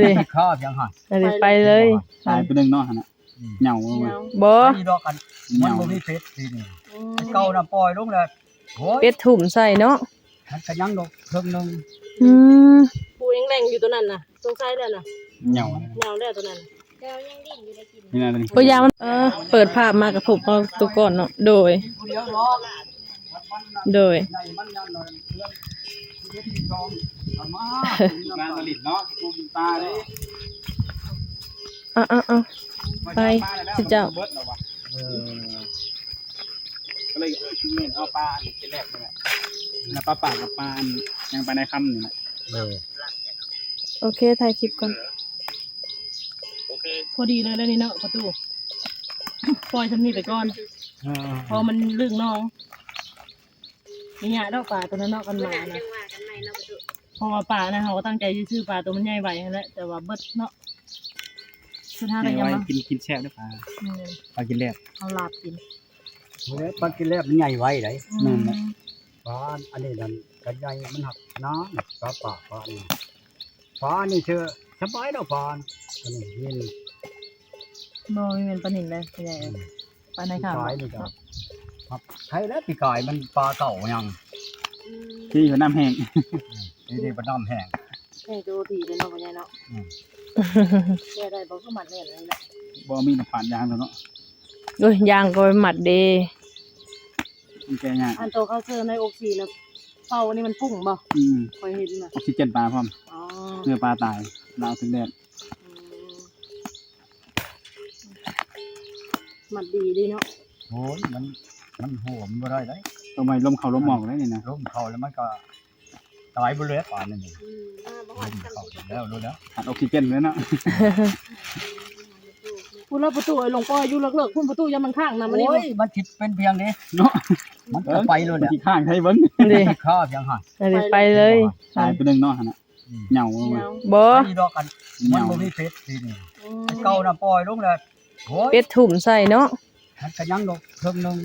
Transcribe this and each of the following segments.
ເດ້ ຂ້າພຽງຫັ້ນ ອັນນີ້ໄປເລີຍ ຕາຍໄປໜຶ່ງເນາະຫັ້ນນະ ເຫຍົາເລີຍ ບໍ່ ໄປດອກກັນ ມັນບໍ່ມີເປັດທີນີ້ ເກົ່ານະປ່ອຍລົງແລ້ວ ໂອ້ຍ ເປັດທຸ່ມໃສ່ເນາະ ມັນກະຍັງດອກເຄິ່ງໜຶ່ງ ອືມ ປູຍັງແລ່ນຢູ່ຕົວນັ້ນນະ ສົງໄສແລ້ວນະ ເຫຍົາ ເຫຍົາແລ້ວຕົວນັ້ນ ແຕ່ວ່າຍັງດີ້ນຢູ່ໄດ້ກິນ ນີ້ນະ ບໍ່ຢາກມັນ ເອີ ເປີດພາບມາກະພົບເອົາໂຕກ່ອນເນາະ ໂດຍ ໂດຍ ເອົາໆໆ ໄປ ຊິເຈົ້າ ເອີ ກໍເລີຍເອົາປາອັນເປັນແລກນີ້ແຫຼະ ນະ ປາປາກັບປາອັນຍັງປານາຍຄຳນີ້ແຫຼະ ເອີ ໂອເຄ ຖ່າຍຄລິບກ່ອນ ພໍດີເລີຍແລ້ວນີ້ເນາະ ປະຕູ ປ່ອຍຊ່ຳນີ້ໄປກ່ອນ ເອີ ເພາະມັນລຶ້ງໜອງ ມີຫຍັງດອກປາຕົວນັ້ນເນາະ ຄັນມານະ ເພາະວ່າປານະ ເຮົາກໍຕັ້ງໃຈຊິຊື້ປາຕົວມັນໃຫຍ່ໄວຫັ້ນແຫຼະ ແຕ່ວ່າເບິດເນາະ ສຸດທ້າຍກໍຍັງມາ ກິນ ກິນແຊບເດີປາ ແມ່ນ ປາກິນແລບ ເອົາລາບກິນ ບໍ່ໄດ້ ປາກິນແລບມັນໃຫຍ່ໄວໄດ໋ ອືມ ແມ່ນແຫຼະ ປາອັນນີ້ນັ້ນກໍໃຫຍ່ ມັນຫັກໜາ ປາປາ ປານີ້ ປານີ້ເທື່ອສະບາຍດອກ ປາອັນນີ້ ນີ້ ບໍ່ແມ່ນປານິນເດ້ ໃຫຍ່ ອືມ ປາໃນຂາມ ປີກາຍນີ້ກໍ ໃຄແລ້ວ ປີກາຍມັນປາເກົ່າຍັງ ອືມ ທີ່ຢູ່ນ້ຳແຫ້ງ ອືມ ນີ້ເດ້ ປານ້ຳແຫ້ງ ແຫ້ງໂຕດີເດ້ເນາະ ພໍ່ໃຫຍ່ເນາະ ອືມ ແກ້ໄດ້ບໍ່ ຄືມັດແໜ້ນອັນນີ້ເນາະ ບໍ່ມີນ້ຳປານຢາງແລ້ວເນາະ ໂອ້ຍ ຢາງກໍໄປມັດເດ້ ມັນແກ້ຍາກ ອັນໂຕເຂົາເຊີໃນອົກຊີນະ ເປົ່າອັນນີ້ມັນປຸ້ງບໍ່ ອືມ ຂ້ອຍເຫັນນະ ອົກຊີເຈນປາພ້ອມ ອໍ ເພື່ອປາຕາຍ ລາວຖືກແດດ ອືມ ມັດດີເດ້ເນາະ ໂອ້ຍ ມັນ ມັນຫົວມັນບໍ່ໄດ້ເດ້ ຕ້ອງໃຫ້ລົມເຂົ້າລົມອອກເດ້ນີ້ນະ ລົມເຂົ້າແລ້ວມັນກໍຕາຍເບິດເລີຍປານີ້ ອືມ ລົມເຂົ້າແລ້ວ ລົມແລ້ວ ຂາດອົກຊີເຈນເລີຍເນາະ ພຸ້ນລະປະຕູ ໄອ້ຫຼົງປ່ອຍຢູ່ເລິກໆ ພຸ້ນປະຕູ ຢ່າມັນຄ້າງນຳ ໂອ້ຍ ມັນຊິເປັນພຽງເດ້ເນາະ ມັນກໍໄປໂລດແຫຼະ ຊິຄ້າງໃຫ້ເບິ່ງ ເດ້ ຂ້າພຽງຫັ້ນ ໄປເລີຍ ຕາຍໄປໜຶ່ງເນາະຫັ້ນນະ ອືມ ເຫຍົາເລີຍ ບໍ່ ໄປດອກກັນ ມັນບໍ່ມີເປັດທີນີ້ ອືມ ເກົ່ານະປ່ອຍລົງແລ້ວ ໂອ້ຍ ເປັດທຸ່ມໃສ່ເນາະ ມັນກະຍັງດອກເຄິ່ງໜຶ່ງ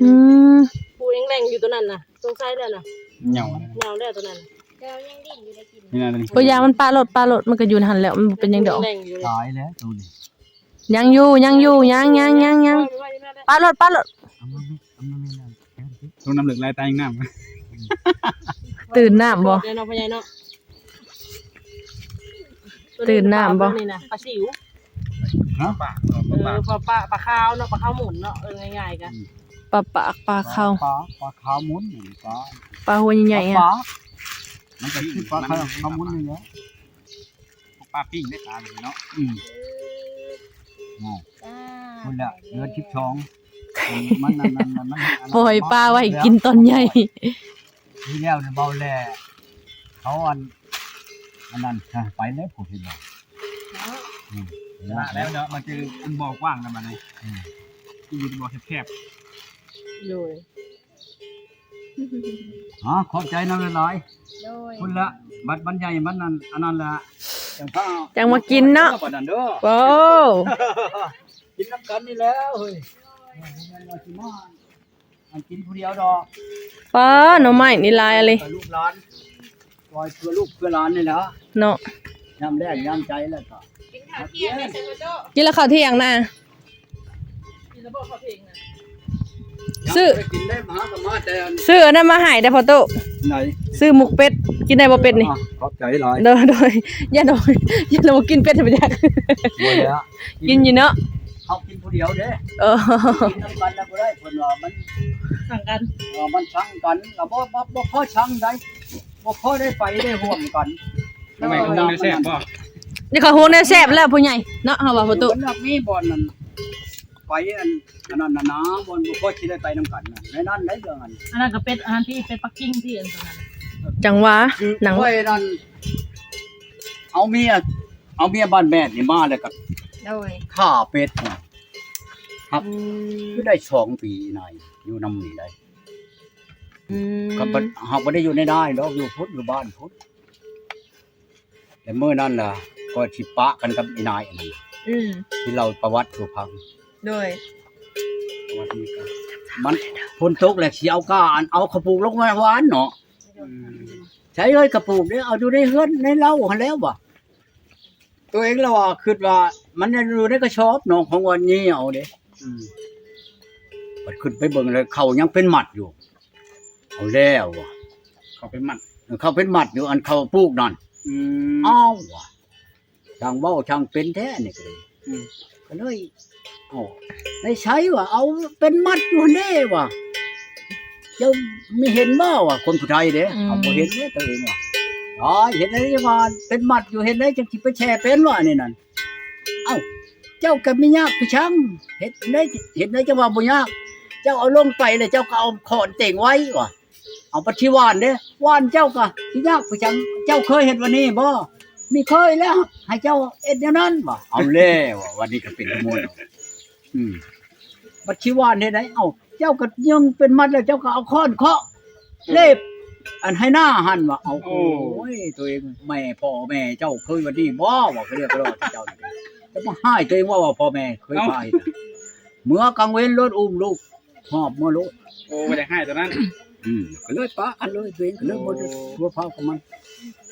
ອືມ ປູຍັງແລ່ນຢູ່ຕົວນັ້ນນະ ສົງໄສແລ້ວນະ ເຫຍົາ ເຫຍົາແລ້ວຕົວນັ້ນ ແຕ່ວ່າຍັງດີ້ນຢູ່ໄດ້ກິນ ນີ້ນະ ບໍ່ຢາກມັນປະໂລດ ປະໂລດ ມັນກໍຢູ່ຫັ້ນແລ້ວ ມັນບໍ່ເປັນຫຍັງດອກ ຕາຍແລ້ວໂຕນີ້ ຍັງຢູ່ ຍັງຢູ່ ຍັງ ຍັງ ຍັງ ຍັງ ປະໂລດ ປະໂລດ ເອົາມາ ເອົາມາ ລົງນ້ຳເລິກຫຼາຍຕາຍຍັງນ້ຳ ຕື່ນນ້ຳບໍ່ ເນາະ ພໍ່ໃຫຍ່ເນາະ ຕື່ນນ້ຳບໍ່ ນີ້ນະ ປາຊິວ ຮະ ປາ ເອີ ປາ ປາ ປາຂາວເນາະ ປາຂາວໝຸນເນາະ ເອີ ງ່າຍໆກະ ອືມ ປາປາກ ປາຂາວ ປາ ປາຂາວໝຸນ ປາ ປາຫົວໃຫຍ່ໆ ປາ ອະ ມັນກໍຄືປາຂາວ ຂາວໝຸນນີ້ແຫຼະ ປາປີ້ງໄດ້ປາເນາະ ອືມ ນັ້ນ ພຸ້ນແຫຼະ ເດືອນສິບສອງ ມັນ ມັນ ມັນ ມັນ ມັນ ປ່ອຍປາໄວ້ກິນຕອນໃຫຍ່ ທີ່ແລ້ວນີ້ເບົາແຫຼະ ເຂົາອັນ ອັນນັ້ນ ໄປແລ້ວ ຜູ້ທີ່ບໍ່ ເນາະ ອືມ ຊະນະແລ້ວເນາະ ມາເຈີອັນບໍ່ກວ້າງນຳບັດນີ້ ອືມ ທີ່ຢູ່ບໍ່ແຄບໆ ໂດຍ ອໍ ຂອບໃຈນຳຫຼາຍໆ ໂດຍ ພຸ້ນລະ ບັດມັນໃຫຍ່ມັນນັ້ນ ອັນນັ້ນລະ ຈັ່ງພາ ຈັ່ງມາກິນເນາະ ບັດນັ້ນເດີ ໂອ້ ກິນນຳກັນນີ້ແຫຼະເຮີ້ຍ ບໍ່ແມ່ນວ່າຊິມາ ອັນກິນຜູ້ດຽວດອກ ປາ ໜໍ່ໄມ້ນີ້ຫຼາຍອີ່ຫຼີ ລູກຫຼານ ປ່ອຍເພື່ອລູກເພື່ອຫຼານນີ້ແຫຼະເນາະ ຍາມແລ້ງຍາມໃຈແລ້ວກໍ ກິນເຂົ້າທ່ຽງນະ ກິນແລ້ວເຂົ້າທ່ຽງນະ ກິນແລ້ວບໍ່ເຂົ້າທ່ຽງນະ ຊື້ ກິນໄດ້ ຫາກໍມາແຕ່ອັນ ຊື້ອັນນັ້ນມາໃຫ້ເດີ້ພໍ່ຕູ້ ໃດ ຊື້ໝົກເປັດ ກິນໄດ້ບໍ່ເປັດນີ້ ອາ ຂອບໃຈຫຼາຍ ໂດຍ ໂດຍ ຢ່າດອກ ຢ່າດອກ ບໍ່ກິນເປັດບໍ່ຢາກ ບໍ່ແລ້ວ ກິນຢູ່ເນາະ ເຮົາກິນຜູ້ດຽວເດ້ ເອີ ກິນນຳກັນນະບໍ່ໄດ້ ເພິ່ນວ່າມັນ ຊັງກັນ ເອີ ມັນຊັງກັນ ລະບໍ່ ບໍ່ ບໍ່ພໍຊັງໃດ ບໍ່ພໍໄດ້ໄປໄດ້ຮ່ວມກັນ ທຳໄມ ຫູແນວແຊບບໍ່ ນີ້ເຂົາຫູແນວແຊບແລ້ວຜູ້ໃຫຍ່ເນາະ ເຮົາວ່າພໍ່ຕູ້ ມັນມີບ່ອນນັ້ນ ໄປອັນ ອັນນັ້ນນະ ບ່ອນບໍ່ຄ່ອຍຊິໄດ້ໄປນຳກັນນະ ໃນນັ້ນໄດ໋ເລື່ອງອັນ ອັນນັ້ນກໍເປັດ ອັນນັ້ນທີ່ເປັດປັກກິ່ງທີ່ອັນຕົວນັ້ນ ຈັ່ງວ່າ ຄື ໜັງ ຂ້ອຍນັ້ນ ເອົາເມຍ ເອົາເມຍບ້ານແບດນີ້ມາແລ້ວກໍ ໂດຍ ຂ້າເປັດນະ ຮັບ ອືມ ຢູ່ໄດ້ສອງປີນາຍ ຢູ່ນຳນີ້ໄດ໋ ອືມ ກໍບໍ່ ເຮົາບໍ່ໄດ້ຢູ່ໃນນາດອກ ຢູ່ພຸ້ນ ຢູ່ບ້ານພຸ້ນ ແຕ່ມື້ນັ້ນລະ ຂ້ອຍຊິປະກັນກັບອີນາຍອັນນັ້ນ ອືມ ທີ່ເລົ່າປະຫວັດສູ່ຟັງ ໂດຍ ປະຫວັດນີ້ກໍ ມັນຝົນຕົກແລ້ວ ຊິເອົາກ້າ ອັນເອົາເຂົ້າປູກລົງມາຫວ່ານເນາະ ອືມ ໃສເອີຍ ເຂົ້າປູກເດ້ ເອົາຢູ່ໃນເຮືອນໃນເລົ້າຫັ້ນແຫຼະວ່າ ຕົວເອງລະວ່າຄິດວ່າມັນຍັງຢູ່ໃນກະສອບເນາະ ຂອງວັນນີ້ເອົາເດ້. ອືມ ບັດຂຶ້ນໄປເບິ່ງແລ້ວເຂົ້າຍັງເປັນມັດຢູ່. ເອົາແລ້ວວ່າ ເຂົ້າເປັນມັດ ເອີ ເຂົ້າເປັນມັດຢູ່ ອັນເຂົ້າປູກນັ້ນ. ອືມ ອ້າວວ່າ ຊ່າງເວົ້າຊ່າງເປັນແທ້ນີ້ກໍເລີຍ ອືມ ກໍເລີຍ ເອົາ ໃນໃສວ່າ ເອົາເປັນມັດຢູ່ຫັ້ນເດ້ວ່າ ເຈົ້າມີເຫັນບໍ່ວ່າ ຄົນຜູ້ໄທເດ້. ອືມ ເຮົາບໍ່ເຫັນເດ້ຕົວເອງວ່າ ຕາຍ ເຮັດໄດ້ວ່າເປັນມັດຢູ່ ເຮັດໄດ້ຈັ່ງຊິໄປແຊ່ເປັນວ່າ ອັນນີ້ນັ້ນ. ເອົ້າ ເຈົ້າກໍມີຍາກຄືຊ່າງ ເຮັດໄດ້ ເຮັດໄດ້ຈັ່ງວ່າບໍ່ຍາກ ເຈົ້າເອົາລົງໄປແລ້ວເຈົ້າກໍເອົາຄ້ອນເຕັງໄວ້ວ່າ. ເອົາ ບັດຊິຫວ່ານເດ້ ຫວ່ານເຈົ້າກໍຊິຍາກຄືຫຍັງ ເຈົ້າເຄີຍເຮັດແນວນີ້ບໍ່? ມີເຄີຍແລ້ວ ໃຫ້ເຈົ້າເຮັດແນວນັ້ນວ່າ. ເອົາແລ້ວ ວັນນີ້ກໍເປັນຂະໂມຍ. ອືມ ບັດຊິຫວ່ານເຮັດໃດ? ເອົ້າ ເຈົ້າກໍຍິງເປັນມັດແລ້ວ ເຈົ້າກໍເອົາຄ້ອນເຄາະ ເລັບ ອັນໄຮ່ນາຫັ້ນວ່າ. ເອົາ ໂອ້ຍ ໂອ້ຍ ຕົວເອງ ແມ່ ພໍ່ແມ່ເຈົ້າເຄີຍວ່ານີ້ບໍ່? ວ່າ ເຂົາເອີ້ນວ່າເຈົ້າ ຈະມາຮ້າຍຕົວເອງວ່າ ວ່າພໍ່ແມ່ເຄີຍ ເອົ້າ ພາເຮັດ. ເມື່ອກາງເວັນໂລດ ອຸ້ມລູກ ຫອບເມືອໂລດ. ໂອ້ ບໍ່ຢາກໃຫ້ຕອນນັ້ນ. ອືມ ກໍເລີຍປະກັນເລີຍ ຕົວເອງກໍເລີຍບໍ່ໄດ້ ໂອ້ ພົວພັວກັບມັນ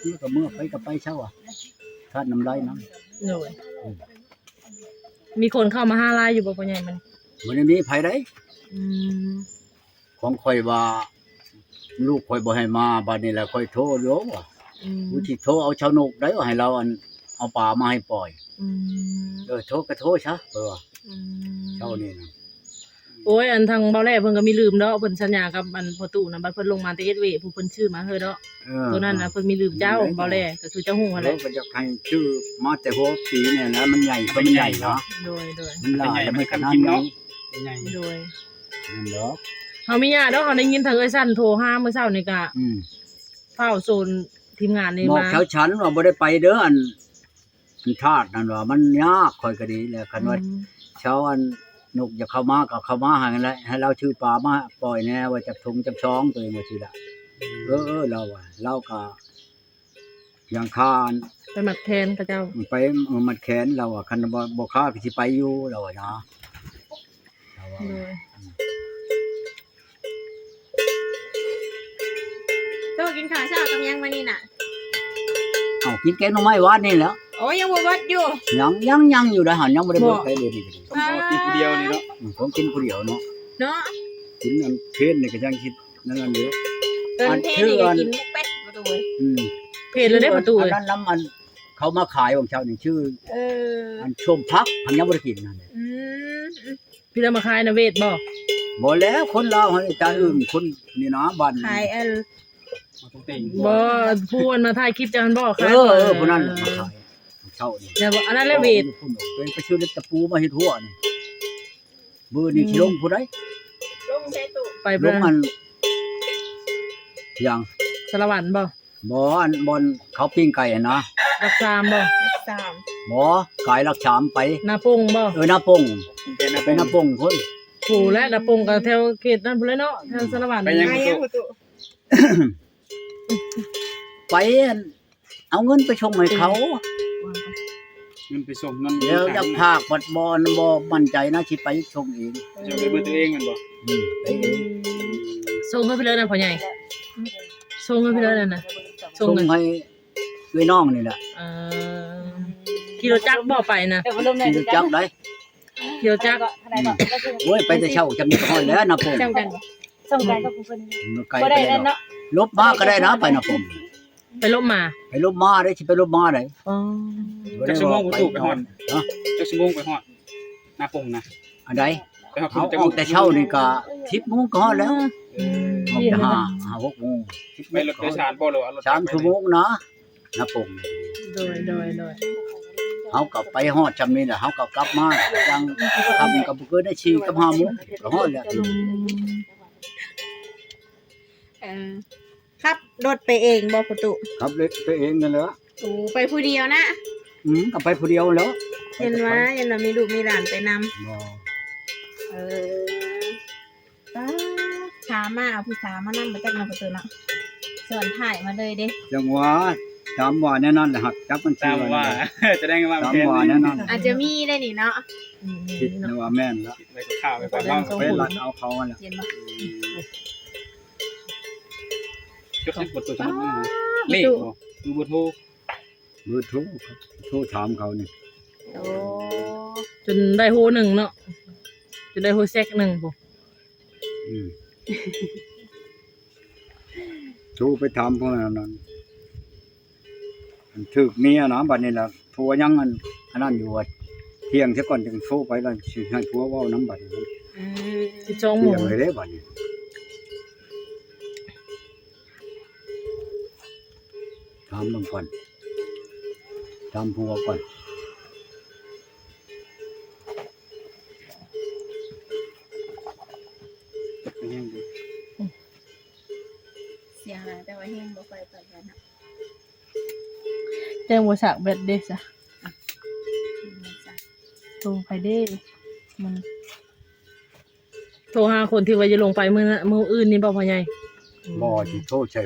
ມັນກໍເມືອໄປກໍໄປເຊົາ ອະ ທາດນ້ຳລາຍນຳ. ໂດຍ ອືມ ມີຄົນເຂົ້າມາຫາຫຼາຍຢູ່ບໍ່ ພໍ່ໃຫຍ່? ມັນບໍ່ໄດ້ມີໃຜໃດ. ອືມ ຂອງຂ້ອຍວ່າ ລູກຂ້ອຍບໍ່ໃຫ້ມາ ບາດນີ້ແຫຼະຂ້ອຍໂທຢູ່ວ່າ. ອືມ ຜູ້ທີ່ໂທເອົາຊາວນົກໄດ້ ໃຫ້ລາວ ອັນ ເອົາປາມາໃຫ້ປ່ອຍ. ອືມ ເອີ ໂທກໍໂທຊະ ເພິ່ນວ່າ. ອືມ ເຈົ້ານີ້ນະ. ໂອ້ຍ ອັນທາງເບົາແຫຼເພິ່ນກໍມີລືມດອກ ເພິ່ນສັນຍາກັບອັນພໍ່ຕູ້ນະ ບັດເພິ່ນລົງມາແຕ່ເອັດເວ ຜູ້ເພິ່ນຊື້ມາໃຫ້ດອກ. ເອີ ໂຕນັ້ນນະ ເພິ່ນມີລືມເຈົ້າ ເອີ ເບົາແຫຼ ກໍຄືເຈົ້າຮູ້ຫັ້ນແຫຼະ. ເອີ ກໍຢາກໃຫ້ຊື້ມາແຕ່ຫົວປີນີ້ນະ ມັນໃຫຍ່ ມັນໃຫຍ່ເນາະ. ໂດຍ ໂດຍ ມັນຫຼາຍແລ້ວມັນກໍໜັກເນາະ. ໂດຍ ແມ່ນດອກ. ເຮົາມີຍາດອກ ເຮົາໄດ້ຍິນທາງເອື້ອຍສັນໂທຫາມື້ເຊົ້ານີ້ກະ ອືມ ຟ້າວໂຊນທີມງານນີ້ມາ ບອກເຈົ້າສັນວ່າບໍ່ໄດ້ໄປເດີ ອັນ ອັນທາດນັ້ນວ່າມັນຍາກ ຂ້ອຍກໍດີແຫຼະ ຄັນວ່າ ອືມ ຊາວອັນນົກຢາກເຂົ້າມາກໍເຂົ້າມາໃຫ້ແຫຼະ ໃຫ້ລາວຊື້ປາມາປ່ອຍແດ່ ວ່າຈັກຖົງຈັກຊອງ ຕົວເອງວ່າຊີ້ລະ. ເອີ ເອີ ລາວວ່າ ລາວກໍຍັງຄານ ໄປມັດແຂນເຂົາເຈົ້າ ໄປ ເອີ ມັດແຂນ ລາວວ່າ ຄັນບໍ່ ບໍ່ຄາກໍຊິໄປຢູ່ ລາວວ່ານະ. ໂດຍ ອືມ ເຈົ້າກິນຂ້າວເຊົ້າກັບຫຍັງມື້ນີ້ນະ? ເອົາ ກິນແກງໜໍ່ໄມ້ວານນີ້ແຫຼະ. ໂອ້ ຍັງບໍ່ເບິດຢູ່? ຍັງ ຍັງ ຍັງຢູ່ໃດຫັ້ນ ຍັງບໍ່ໄດ້ເບິດໃດເດນີ້ກໍດີ. ເອົາ ກິນຜູ້ດຽວນີ້ເນາະ. ອືມ ຂອງກິນຜູ້ດຽວເນາະ ເນາະ. ກິນອັນເພນນີ້ກໍຍັງຄິດນັ້ນຢູ່. ເອີ ອັນເພນນີ້ກໍກິນໝູກເປັດປະຕູເອີຍ. ອືມ ເພນແລ້ວເດ້ປະຕູເອີຍ. ອັນນັ້ນນຳ ອັນເຂົາມາຂາຍຫວ່າງເຊົ້ານີ້ ຊື່ ເອີ ອັນສົ້ມຜັກ ອັນຍັງບໍ່ໄດ້ກິນນັ້ນ. ອືມ ພີ່ລະມາຂາຍນະເວດບໍ່? ບໍ່ແລ້ວ ຄົນລາວຫັ້ນ ຈານອື່ນ ຄົນນີ້ນະ ບ້ານ ຂາຍອັນ ບໍ່ ຜູ້ອັນມາຖ່າຍຄລິບເຈົ້າຫັ້ນບໍ່? ເອີ ຂາຍ ເອີ ຜູ້ນັ້ນມາຂາຍເຊົ້ານີ້. ແລ້ວອັນນັ້ນແຫຼະເວດ ໄປຊື້ເຫຼັກຕະປູມາເຮັດຮົ້ວນີ້. ມື້ນີ້ ອືມ ຊິລົງຜູ້ໃດ? ລົງໃສຕູ້? ໄປ ລົງອັນ ຫຍັງ ສາລະວັນບໍ່? ບໍ່ ອັນບ່ອນເຂົາປີ້ງໄກ່ຫັ້ນນະ. ຫຼັກສາມບໍ່? ຫຼັກສາມ ບໍ່ ກາຍຫຼັກສາມໄປ ນາປົງບໍ່? ເອີ ນາປົງ ໄປນາປົງພຸ້ນ. ໂຫ ແລະນາປົງກໍແຖວເຂດນັ້ນພຸ້ນແຫຼະເນາະ ແຖວສາລະວັນ. ໄປຫຍັງປະຕູ? ໄປອັນ ເອົາເງິນໄປສົ່ງໃຫ້ເຂົາ. ເງິນໄປສົ່ງ ເງິນ ແລ້ວຢາກຝາກບັດບໍ່ ບໍ່ໝັ້ນໃຈນະ ຊິໄປສົ່ງເອງ. ເຈົ້າໄປເບິດຕົວເອງແມ່ນບໍ່? ອືມ ໄປເອງ. ສົ່ງໃຫ້ເພິ່ນເລີຍນະພໍ່ໃຫຍ່ ສົ່ງໃຫ້ເພິ່ນເລີຍນະ ສົ່ງໃຫ້ເອື້ອຍນ້ອງນີ້ແຫຼະ. ເອີ ຂີ່ລົດຈັກບໍ່ໄປນະ? ຂີ່ລົດຈັກໄດ໋. ຂີ່ລົດຈັກ ອືມ ໂອ້ຍ ໄປແຕ່ເຊົ້າ ຈຳນີ້ກໍຮອດແລ້ວນະປົງ. ສ່ງກັນ ສົ່ງກັນກັບຜູ້ເພິ່ນ ໄກ ບໍ່ໄດ້ແລ້ວເນາະ. ລົບມາກໍໄດ້ນະ ໄປນະປົງ. ໄປລົບມາ ໄປລົບມາເດ້ ຊິໄປລົບມາໄດ໋. ອໍ ຈັກຊົ່ວໂມງປະຕູໄປຮອດ? ຮະ ຈັກຊົ່ວໂມງໄປຮອດນາປົງນະ? ອັນໃດ? ເຮົາອອກແຕ່ເຊົ້ານີ້ກໍສິບໂມງກໍຮອດແລ້ວ. ອືມ ອອກແຕ່ຫ້າ ຫ້າຫົກໂມງ. ໄປລົດໂດຍສານບໍ່ ຫຼືວ່າລົດຈັກ? ສາມຊົ່ວໂມງນະ ນາປົງ. ໂດຍ ໂດຍ ໂດຍ. ເຮົາກໍໄປຮອດຊ່ຳນີ້ແຫຼະ ເຮົາກໍກັບມາ ຈັ່ງຄ່ຳກໍບໍ່ເກີນໄດ້ສີ່ກັບຫ້າໂມງກໍຮອດແລ້ວ. ອືມ ເອີ ຂັບລົດໄປເອງບໍ່ພໍ່ຕູ້? ຂັບລົດໄປເອງນັ້ນແຫຼະ. ໂອ້ ໄປຜູ້ດຽວນະ? ອືມ ກໍໄປຜູ້ດຽວແຫຼະ. ເຫັນວ່າ ເຫັນວ່າມີລູກມີຫຼານໄປນຳ. ບໍ່ ເອີ ປ້າ ຖາມມາເອົາຜູ້ສາວມານຳບໍ່ຈັກເນາະ ປະຕູເນາະ. ສອນທ້າຍມາເລີຍເດ້. ຈັ່ງວ່າ ຕາມວ່າແນວນັ້ນແຫຼະ ຮັກຈັກມັນຊິວ່າ ຕາມວ່າ ສະແດງວ່າ ຕາມວ່າແນວນັ້ນ ອາດຈະມີໄດ້ນີ້ເນາະ. ອືມ ຄິດວ່າແມ່ນລະ ຄິດໄວ້ຄາວໆໄວ້ກ່ອນເນາະ ໄປລັກເອົາເຂົາຫັ້ນແຫຼະ. ເຫັນບໍ່? ຈົດໃສ່ກວດຕົວສະໝຸດ ເລກບໍ່ ຫຼືເບີໂທ? ເບີໂທ ໂທຖາມເຂົານີ້. ໂອ້ ຈົນໄດ້ໂຮໜຶ່ງເນາະ ຈົນໄດ້ໂຮແຊັກໜຶ່ງພຸ້ນ. ອືມ ໂທໄປຖາມພວກນັ້ນ ອັນຖືກເມຍນະ ບັດນີ້ລະ ຜົວຍັງອັນ ອັນນັ້ນຢູ່ວ່າ ທ່ຽງຊະກ່ອນຈຶ່ງໂທໄປ ລະຊິໃຫ້ຜົວເວົ້ານຳບັດນີ້. ອືມ ສິບສອງໂມງ ທ່ຽງເລີຍເດ້ບັດນີ້. ຖາມເບິ່ງກ່ອນ ຖາມຜົວກ່ອນ. ສຽງຫຼາຍ ແຕ່ວ່າແຮງບໍ່ຄ່ອຍປານໃດນະ. ແຈ້ງບໍ່ສາກແບັດເດ້ຊະ. ໂທໃຜເດ້ມັນ ໂທຫາຄົນທີ່ວ່າຈະລົງໄປມື້ ມື້ອື່ນນີ້ບໍ່ພໍ່ໃຫຍ່? ບໍ່ ຊິໂທໃສ່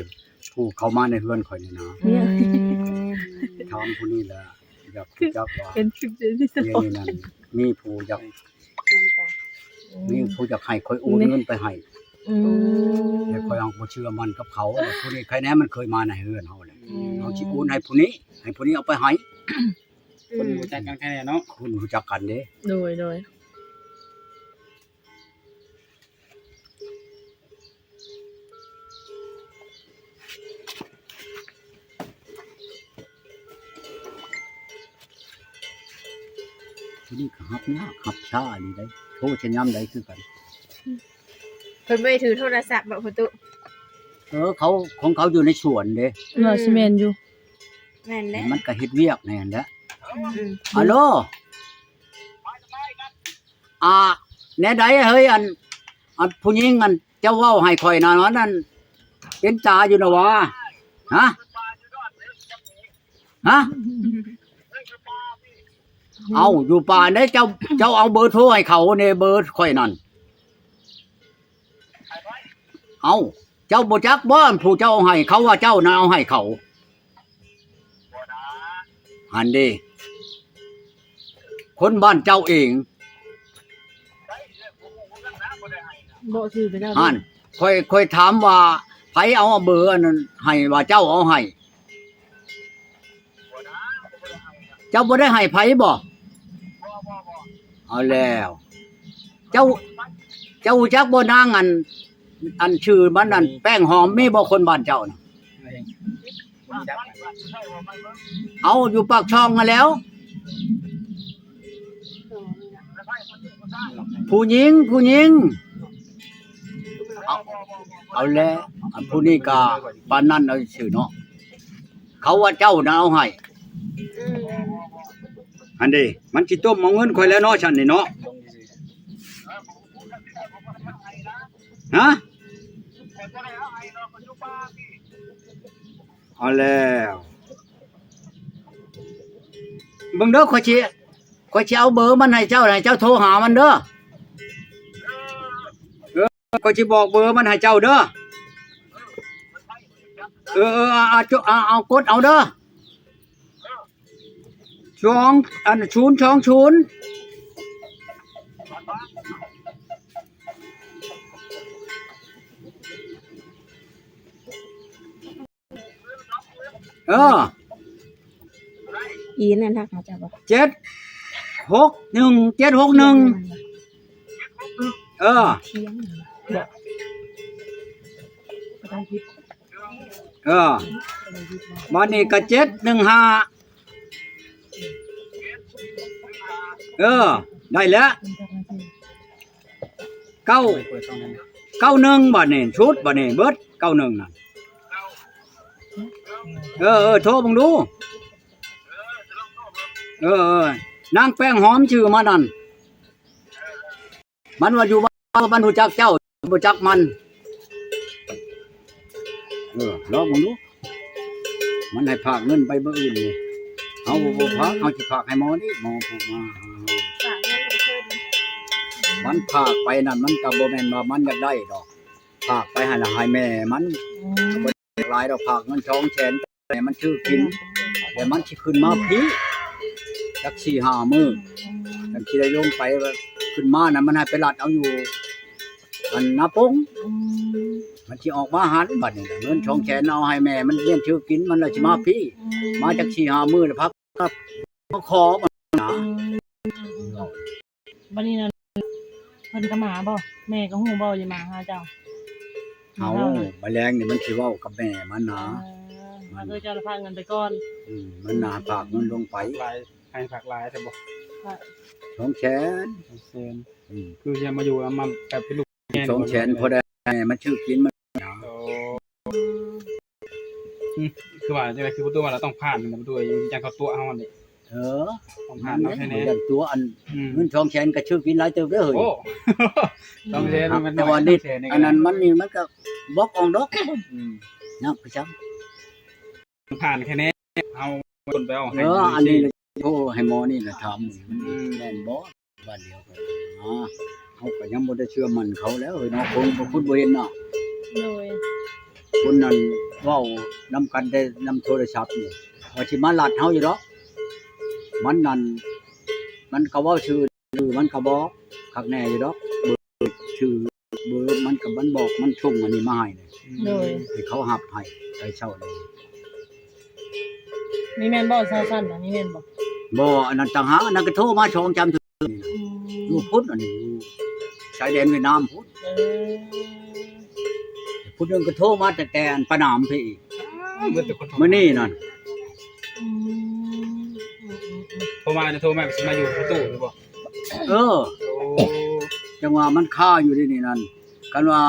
ຜູ້ເຂົ້າມາໃນເຮືອນຂ້ອຍນີ້ນະ. ອືມ ຖາມຜູ້ນີ້ແຫຼະ ຢາກຮູ້ຈັກວ່າ ເປັນຄລິບເດ ດຽວນີ້ນັ້ນ ມີຜູ້ຢາກ ມີຜູ້ຢາກໃຫ້ຂ້ອຍໂອນເງິນໄປໃຫ້. ອືມ ແຕ່ຂ້ອຍຍັງບໍ່ເຊື່ອໝັ້ນກັບເຂົາ. ແລ້ວຜູ້ນີ້ໃຄແນ່ ມັນເຄີຍມາໃນເຮືອນເຮົາແຫຼະ. ອືມ ເຮົາຊິໂອນໃຫ້ຜູ້ນີ້ ໃຫ້ຜູ້ນີ້ເອົາໄປໃຫ້. ອືມ ຄົນຮູ້ຈັກກັນແທ້ເນາະ. ຄົນຮູ້ຈັກກັນເດ້. ໂດຍ ໂດຍ. ທີ່ນີ້ກໍຮັບຍາກຮັບຊ້າອີ່ຫຼີເດ້ ໂທຊະຍາມໃດຄືກັນ. ເພິ່ນບໍ່ໄດ້ຖືໂທລະສັບບໍພໍ່ຕູ້? ເອີ ເຂົາ ຂອງເຂົາຢູ່ໃນສວນເດ້. ອືມ ວ່າຊິແມ່ນຢູ່. ແມ່ນແຫຼະ ມັນກໍເຮັດວຽກແນ່ຫັ້ນແຫຼະ. ອືມ ຮັລໂຫຼ ອ່າ ແນວໃດເຮີ້ຍ ອັນ ອັນຜູ້ຍິງ ອັນເຈົ້າເວົ້າໃຫ້ຂ້ອຍນັ້ນ ອັນນັ້ນເປັນຕາຢູ່ນະຫວາ? ຮະ? ຮະ? ເອົ້າ ຢູ່ປ່າໃດ ເຈົ້າ ເຈົ້າເອົາເບີໂທໃຫ້ເຂົາແດ່ ເບີຂ້ອຍນັ້ນ. ເອົ້າ ເຈົ້າບໍ່ຈັກບໍ່ ອັນຜູ້ເຈົ້າເອົາໃຫ້ ເຂົາວ່າເຈົ້ານະເອົາໃຫ້ເຂົາ. ຫັ້ນເດ ຄົນບ້ານເຈົ້າເອງ. ບໍ່ຊື່ໄປແລ້ວ ຫັ້ນ ຂ້ອຍ ຂ້ອຍຖາມວ່າ ໃຜເອົາເບີອັນນັ້ນໃຫ້ ວ່າເຈົ້າເອົາໃຫ້. ເຈົ້າບໍ່ໄດ້ໃຫ້ໃຜບໍ? ເອົາແລ້ວ ເຈົ້າ ເຈົ້າຮູ້ຈັກບໍ່ນາງ ອັນ ອັນຊື່ມັນ ອັນແປ້ງຫອມ ມີບໍ່ຄົນບ້ານເຈົ້ານະ? ເອົາ ຢູ່ປາກຊ່ອງຫັ້ນແຫຼ້ວ. ຜູ້ຍິງ ຜູ້ຍິງ. ເອົາ ເອົາແລ້ວ ອັນຜູ້ນີ້ກະປານນັ້ນເອົາຊື່ເນາະ. ເຂົາວ່າເຈົ້ານະເອົາໃຫ້. ອືມ ຫັ້ນເດ ມັນຊິຕົ້ມເອົາເງິນຂ້ອຍແລ້ວເນາະ ຊັ້ນນີ້ເນາະ. ຮະ? ເອົາແລ້ວ ເບິ່ງເດີ ຂ້ອຍຊິ ຂ້ອຍຊິເອົາເບີມັນໃຫ້ເຈົ້າ ໃຫ້ເຈົ້າໂທຫາມັນເດີ. ເອີ ຂ້ອຍຊິບອກເບີມັນໃຫ້ເຈົ້າເດີ. ເອີ ເອີ ເອົາ ເອົາ ເອົາ ເອົາ ກົດເອົາເດີ. ສອງ ອັນ ສູນສອງສູນ. ເອີ ອີນັ້ນຮັກຫາເຈົ້າບໍ່? ເຈັດຫົກໜຶ່ງ ເຈັດຫົກໜຶ່ງ. ເອີ ເອີ ບາດນີ້ກໍເຈັດໜຶ່ງຫ້າ. ເອີ ໄດ້ແລ້ວ. ເກົ້າ ເກົ້າໜຶ່ງ ບາດນີ້ ຊຸດ ບາດນີ້ ເບິດເກົ້າໜຶ່ງນັ້ນ. ເອີ ເອີ ໂທເບິ່ງດູ. ເອີ ເອີ ນາງແປ້ງຫອມຊື່ມັນນັ້ນ. ມັນວ່າຢູ່ບ້ານ ມັນຮູ້ຈັກເຈົ້າ ບໍ່ຈັກມັນ. ເອີ ລອງເບິ່ງດູ ມັນໃຫ້ພາກເງິນໄປມື້ອື່ນນີ້. ເຮົາບໍ່ພາກ ເຮົາຊິພາກໃຫ້ໝໍນີ້ ໝໍຜູ້ມາຫາເຮົາ. ມັນພາກໄປນັ້ນ ມັນກໍບໍ່ແມ່ນວ່າມັນຢາກໄດ້ດອກ. ພາກໄປຫັ້ນລະໃຫ້ແມ່ມັນ. ອືມ ບໍ່ໄດ້ຫຼາຍດອກ ພາກເງິນສອງແສນ ແມ່ມັນຊື້ກິນ. ແລ້ວມັນຊິຂຶ້ນມາພີ້ຈັກສີ່ຫ້າມື້ ຈັ່ງຊິໄດ້ລົງໄປ. ຂຶ້ນມານະ ມັນໃຫ້ໄປລັດເອົາຢູ່ ອັນນາປົງ ອືມ ມັນຊິອອກມາຫັ້ນ ບັດນີ້ນະ ເງິນສອງແສນເອົາໃຫ້ແມ່ມັນຮຽນຊື່ກິນ ມັນລະຊິມາພີ້ ອືມ ມາຈັກສີ່ຫ້າມື້ລະພັກກັບມາຂໍມັນນະ ອືມ ບັດນີ້ນັ້ນ ເພິ່ນກໍມາບໍ່? ແມ່ກໍຮູ້ບໍ່ ຊິມາຫາເຈົ້າ? ເອົາ ມາແລງນີ້ມັນຊິເວົ້າກັບແມ່ມັນນະ ເອີ ມັນ ກໍຄືເຈົ້າລະຝາກເງິນໄປກ່ອນ ອືມ ມັນນະ ອືມ ຝາກເງິນລົງໄປ ຫຼາຍ ໃຫ້ຝາກຫຼາຍແທ້ບໍ່? ສອງແສນ ສອງແສນ ອືມ ຄືຊິມາຢູ່ນຳ ມາແບບເປັນລູກແມ່ ສອງແສນ ພໍໄດ້ແມ່ມັນຊື້ກິນມັນ ໂອ້ ອືມ ອືມ ຄືວ່າຈັ່ງໃດ ຄືປະຕູວ່າລະຕ້ອງຜ່ານນະ ປະຕູ ຢູ່ຈັ່ງເຂົາຕົວະເຮົາຫັ້ນເດ ເອີ ຕ້ອງຜ່ານເນາະ ແທ້ແນ່ ຢ້ານຕົວະ ອັນ ອືມ ເງິນສອງແສນກໍຊື້ກິນຫຼາຍເຕີບເດີເຮີ້ຍ ໂອ້ ສອງແສນ ອືມ ມັນ ແຕ່ວ່ານີ້ ອັນນັ້ນມັນນີ້ມັນກໍບອກອອກດອກ ອືມ ຍາກໄປຊັ້ນ ຜ່ານແຄ່ແນ່ ເຮົາຄົນໄປເອົາໃຫ້ ເອີ ອັນນີ້ໂທໃຫ້ໝໍນີ້ລະຖາມ ອືມ ແມ່ນບໍ່? ບ້ານດຽວກັນນະ ເຮົາກໍຍັງບໍ່ໄດ້ເຊື່ອໝັ້ນເຂົາແລ້ວເຮີ້ຍເນາະ ຄົນບໍ່ ຄົນບໍ່ເຫັນເນາະ ໂດຍ ຄົນນັ້ນເວົ້ານຳກັນແຕ່ນຳໂທລະສັບນີ້ ວ່າຊິມາລັດເຮົາຢູ່ດອກ ມັນນັ້ນ ມັນກໍເວົ້າຊື່ ມັນກໍບອກຄັກແນ່ຢູ່ດອກ ເບີ ຊື່ ເບີມັນກໍມັນບອກ ມັນສົ່ງອັນນີ້ມາໃຫ້ ໂດຍ ໃຫ້ເຂົາຮັບໃຫ້ ໄປເຊົ້ານີ້ ນີ້ແມ່ນບໍ່? ຊາວຊັ້ນນະ ນີ້ແມ່ນບໍ່? ບໍ່ ອັນນັ້ນຕ່າງຫາກ ອັນນັ້ນກໍໂທມາສອງສາມເທື່ອ ອືມ ຢູ່ພຸ້ນ ອັນນີ້ຢູ່ຊາຍແດນຫວຽດນາມພຸ້ນ ເອີ ຜູ້ໜຶ່ງກໍໂທມາຕັ້ງແຕ່ອັນປະໜາມພີ້ອີກ ອ້າວ ເບິດແຕ່ຄົນໂທ ມື້ນີ້ນັ້ນ ອືມ ໂທມາ ໂທມາຊິມາຢູ່ປະຕູນີ້ບໍ່? ເອີ ໂອ້ ຈັ່ງວ່າມັນຄາຢູ່ເດນີ້ນັ້ນ ຄັນວ່າ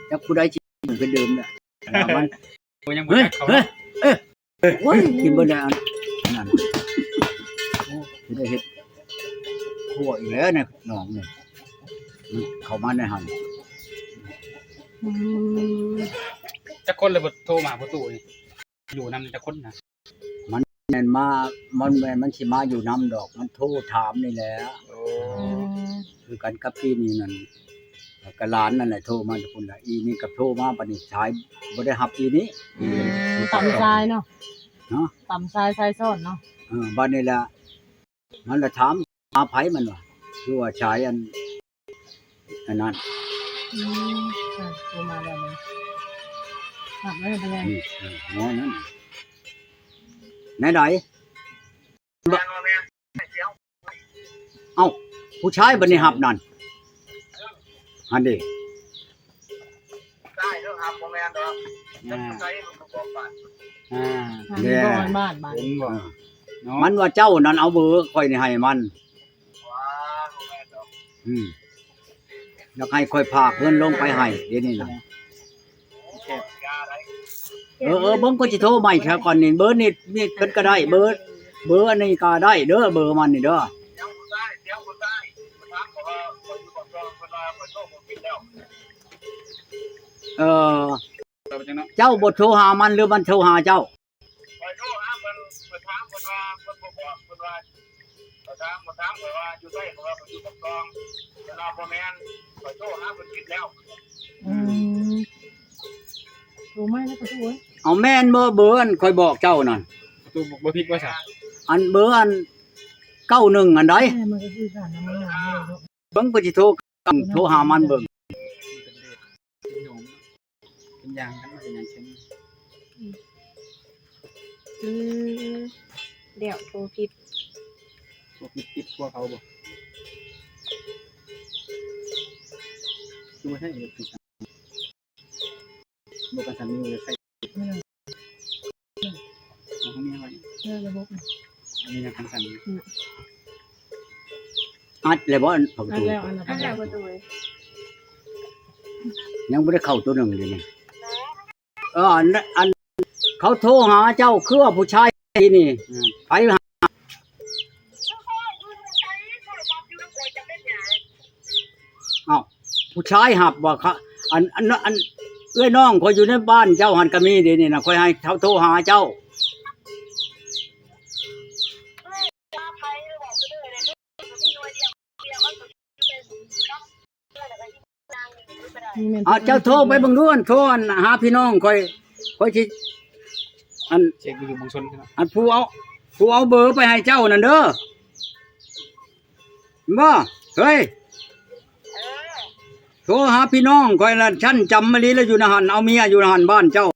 ຈັກຜູ້ໃດຊິເປັນເດີມແຫຼະ ມັນ ໂອ້ ຍັງບໍ່ຈັກເຂົາ ເຮີ້ຍ ເຮີ້ຍ ເຮີ້ຍ ໂອ້ຍ ກິນເບິດແລ້ວອັນນັ້ນ ໂອ້ ຊິໄດ້ເຮັດຄົວອີກແລ້ວໃນໜອງນີ້ ມັນເຂົ້າມາໃນຫັ້ນ ອືມ ຈັກຄົນລະບໍ່ໂທມາປະຕູນີ້ ຢູ່ນຳຈັກຄົນນະ? ມັນແມ່ນມາ ມັນແມ່ນ ມັນຊິມາຢູ່ນຳດອກ ມັນໂທຖາມນີ້ແຫຼະ ໂອ້ ອືມ ຄືກັນກັບອີ່ນີ້ນັ້ນ ກະຫຼານນັ້ນແຫຼະໂທມາແຕ່ພຸ້ນລະ ອີ່ນີ້ກໍໂທມາ ບັດນີ້ສາຍບໍ່ໄດ້ຮັບອີ່ນີ້ ອືມ ຕຳຊາຍເນາະ ເນາະ ຕຳຊາຍ ຊາຍຊ້ອນເນາະ ເອີ ບັດນີ້ລະ ມັນລະຖາມຫາໃຜ ມັນວ່າ ຄືວ່າສາຍອັນ ອັນນັ້ນ ອືມ ອ່າ ໂທມາແລ້ວ ຮັບໄວ້ ອືມ ເອີ ແນວນັ້ນ ແນວໃດ? ເອົ້າ ຜູ້ຊາຍບັດນີ້ຮັບນັ້ນ ຫັ້ນເດ ຊາຍເດີຮັບ ບໍ່ແມ່ນດອກ ອ່າ ຜູ້ຊາຍມັນກໍບອກວ່າ ອ່າ ແດ່ ມັນບໍ່ບ້ານ ເຫັນບໍ່ ເອີ ເນາະ ມັນວ່າເຈົ້ານັ້ນເອົາເບີຂ້ອຍນີ້ໃຫ້ມັນ ວ້າ ບໍ່ແມ່ນດອກ ອືມ ຢາກໃຫ້ຂ້ອຍຝາກເງິນລົງໄປໃຫ້ ດຽວນີ້ນະ ແຄບ ເອີ ເອີ ເບິ່ງ ຂ້ອຍຊິໂທໃໝ່ຊະກ່ອນນີ້ ເບີນີ້ ນີ້ເພິ່ນກໍໄດ້ ເບີ ເບີອັນນີ້ກໍໄດ້ເດີ ເບີມັນນີ້ເດີ ເອີ ເຈົ້າບໍ່ໂທຫາມັນ ຫຼືມັນໂທຫາເຈົ້າ? ຂ້ອຍໂທຫາເພິ່ນ ຂ້ອຍຖາມເພິ່ນວ່າ ເພິ່ນບໍ່ບອກ ເພິ່ນວ່າ ຂ້ອຍຖາມ ຂ້ອຍຖາມ ຂ້ອຍວ່າຢູ່ໃສ ເພິ່ນວ່າເພິ່ນຢູ່ປາກຊ່ອງ ເພິ່ນວ່າບໍ່ແມ່ນ ຂ້ອຍໂທຫາເພິ່ນຜິດແລ້ວ ອືມ ໂທໃໝ່ແລ້ວປະຕູເອີຍ ເອົາແມ່ນບໍ່ເບີອັນຂ້ອຍບອກເຈົ້ານັ້ນ ປະຕູບໍ່ຜິດວ່າຊະ ອັນເບີອັນເກົ້າໜຶ່ງອັນໃດ ແມ່ນ ມັນກໍຄືກັນນະ ມັນຫາເລີຍເນາະ ເບິ່ງ ຂ້ອຍຊິໂທ ໂທຫາມັນເບິ່ງ ເປັນຫຍັງກັນ ເປັນຫຍັງເຊັ່ນ ອືມ ແລ້ວໂທຜິດ ໂທຜິດ ຜິດພວກເຂົາບໍ່? ຄືບໍ່ໃຊ້ ບໍ່ກັນສັ່ນ ມີໃຊ້ ເອີ ເອົາຂອງເມຍໄວ້ ເອີ ລະບົບ ອັນນີ້ນະ ກັນສັ່ນ ອືມ ອັດແລ້ວບໍ່? ອັນປະຕູ ອັດແລ້ວ ອັດແລ້ວປະຕູ ຍັງບໍ່ໄດ້ເຂົ້າໂຕໜຶ່ງຢູ່ນີ້ ເອີ ອັນ ອັນ ເຂົາໂທຫາເຈົ້າ ຄືວ່າຜູ້ຊາຍນີ້ ອືມ ໃຜຫາ ເອົ້າ ຜູ້ຊາຍຮັບວ່າ ເຂົາ ອັນ ອັນ ອັນ ເອື້ອຍນ້ອງຂ້ອຍຢູ່ໃນບ້ານເຈົ້າຫັ້ນກໍມີເດນີ້ນະ ຂ້ອຍໃຫ້ເຂົາໂທຫາເຈົ້າ. ເອົາ ເຈົ້າໂທໄປເບິ່ງດູ ອັນ ໂທ ອັນ ຫາພີ່ນ້ອງຂ້ອຍ ຂ້ອຍຊິ ອັນ ເຊັກຢູ່ເມືອງຊົນ ອັນຜູ້ເອົາ ຜູ້ເອົາເບີໄປໃຫ້ເຈົ້ານັ້ນເດີ ເຫັນບໍ່? ເຮີ້ຍ ເອີ ໂທຫາພີ່ນ້ອງຂ້ອຍລະ ຊັ້ນຈຳມະລີລະຢູ່ນະຫັ້ນ ເອົາເມຍຢູ່ນະຫັ້ນ ບ້ານເຈົ້າ